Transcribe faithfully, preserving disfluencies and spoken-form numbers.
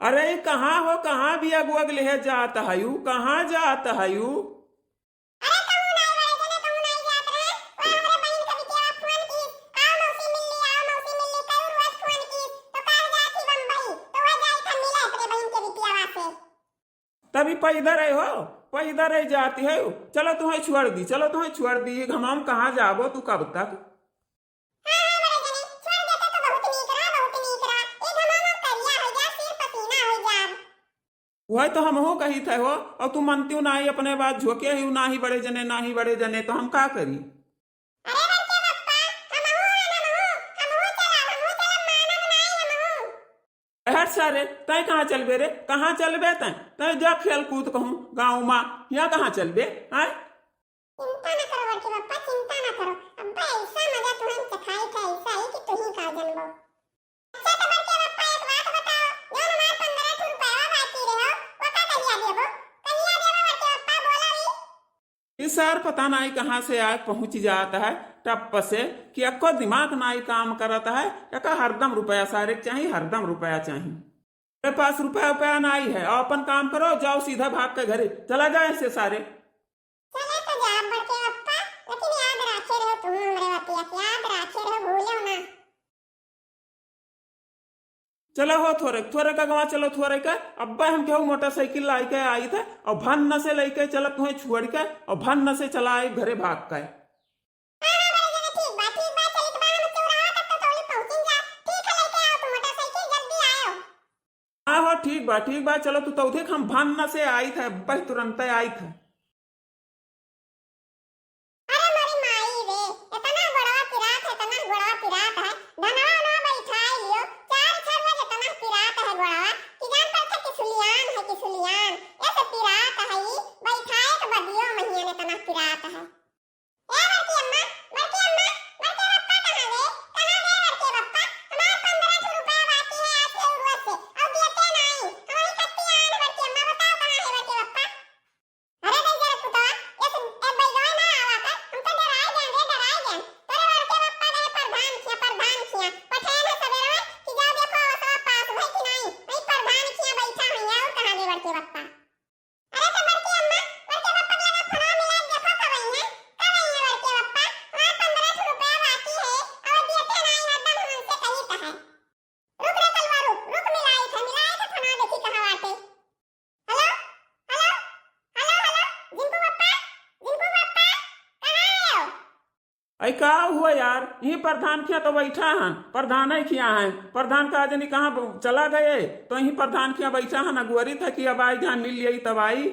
अरे, ई कहाँ हो, कहाँ बियग उयग लेहे जात हयू, कहाँ जात हयू? अरे, कहूँ नाई बड़े जने, कहूँ नाई जात रहे। वह हमरे बहिन के बिटिया फोन कीस, "आओ मौसी मिल ली, आओ मौसी मिल ली।" कई रोज फोन कीस, तो कह जात ही बम्बई, तो वह जाई था मिले अपने बहिन के बिटियावा से। तभी पैदल रहे हो, पैदल रह जाती है। चलो तुम्हें छोड़ दी, चलो तुम्हें छोड़ दी, ये घमाम कहाँ जाबो तू कब तक? हाँ, हाँ, बड़े जने, छोड़ देते तो बहुत नीक रहा, बहुत नीक रहा। ई घमाम अब करिया हो गया, सिर पसीना हो गया। वही तो हमहू कही थे हो, और तू मनती नाही, अपने बात झोंके ही नाही बड़े जने, नाही बड़े जने, तो हम का करी? अरे बड़के पप्पा, हमहू हैं, हमहू, हमहू चला, हमहू चला, मानब नाही हमहू। हट सारे, तैं कहाँ चलबे रे? कहाँ चलबे तैं? तैं जा खेल कूद कहूँ गाँव मा, यहाँ कहाँ चलबे? आय? चिंता न करो बड़के पप्पा, चिंता न करो। अब्बा ऐसा मजा तुम्हें चखाई थे, ऐसा ही कि तुही का जनबो। अच्छा तो बड़के पप्पा एक बात बताओ, जौन हमार पन्द्रह ठो रुपया बाकी रहे हो, वो का कहिया देबो? कहिया देबो बड़के पप्पा, बोला री? ई सार पता नाई कहाँ से आए पहुँच जात है टप से, कि अक्को दिमाग नाई काम करत है, एका हरदम रुपया सारे के चाही, हरदम रुपया चाही। मेरे पास रुपया उपया नाई है, आप अपन काम करो, जाओ सीधा भाग के घरे, चला जाए से सारे। चले तो जाब बड़के पप्पा, लेकिन याद राखे रहो तुम हमरे बतिया के, याद राखे रहो, भूलो ना। चलो हो थोरे, थोरे का गवा चलो थोरे का। अब्बा हम केहू मोटरसाइकिल लाई के आई थे और भन्न से लेके चलब तुम्हें छोड़ के और भन्न से चला आई घरे भाग के। हाँ, हाँ, बड़े जने, ठीक बा, ठीक बा, चलित बा, हम चौराहा तक तो तौली पहुँचिन जा। ठीक है, लेके आओ तुम मोटरसाइकिल, जल्दी आयो। हाँ हो, ठीक बा, ठीक बा, चलो तू तौथे हम भन्न से आई थे, अब्बा तुरंत आई थे। अरे मोरी माई रे, इतना गोड़वा पिरात है, इतना गोड़वा पिरात है। धनवा उनवा बैठाई लियो, चार छर में इतना पिरात है गोड़वा, कि जान पड़ता कि सुलियान है, कि सुलियान। ऐसे पिरात है ई, बैठाए के बदियो महियन इतना पिरात है। ए बड़की अम्मा, बड़की अम्मा, बड़के पप्पा कहाँ गए? कहाँ गए बड़के पप्पा? हमार पन्द्रह ठो रुपया बाकी है आज के उर्वस से, और दियते नाई। हमारी कत्ती आन बड़की अम्मा, बताओ कहाँ है बड़के पप्पा? अरे गई जरा पुतवा, ये सुन, ए बैगवा ना आवा कर, हम तो डराए गए रे, डराए गए। तोरे बड़के पप्पा गए प्रधान खिया, प्रधान खिया। पठे ना सवेरे में कि जाओ देखो, वसवा पास भई कि नाई। नहीं प्रधान खिया बैठा हुई है, और कहाँ गए बड़के पप्पा? अरे तो बड़की अम्मा, बड़के पप्पा के लगा फोनवा मिला के देखो कब आई है, कब आई है बड़के पप्पा? हमार पन्द्रह ठो रुपया बाकी है, और दियते नाई, हरदम हमसे कही कहे। रुक रे कलवा, रुक, रुक, मिलाइत है, मिलाइत है, फोनवा देखी कहाँ बाटे। हेलो, हेलो, हेलो, हेलो, जिंकू पप्पा, जिंकू पप्पा, कहाँ आयो? अई का हुआ यार, यहीं प्रधान खिया तो बैठा हन, प्रधान ही खिया हैं, प्रधान का जनी कहाँ ब-, चला गए, तो यहीं प्रधान खिया बैठा हन, अगुवरी था कि अब आई, जहाँ मिल जाई तब आई।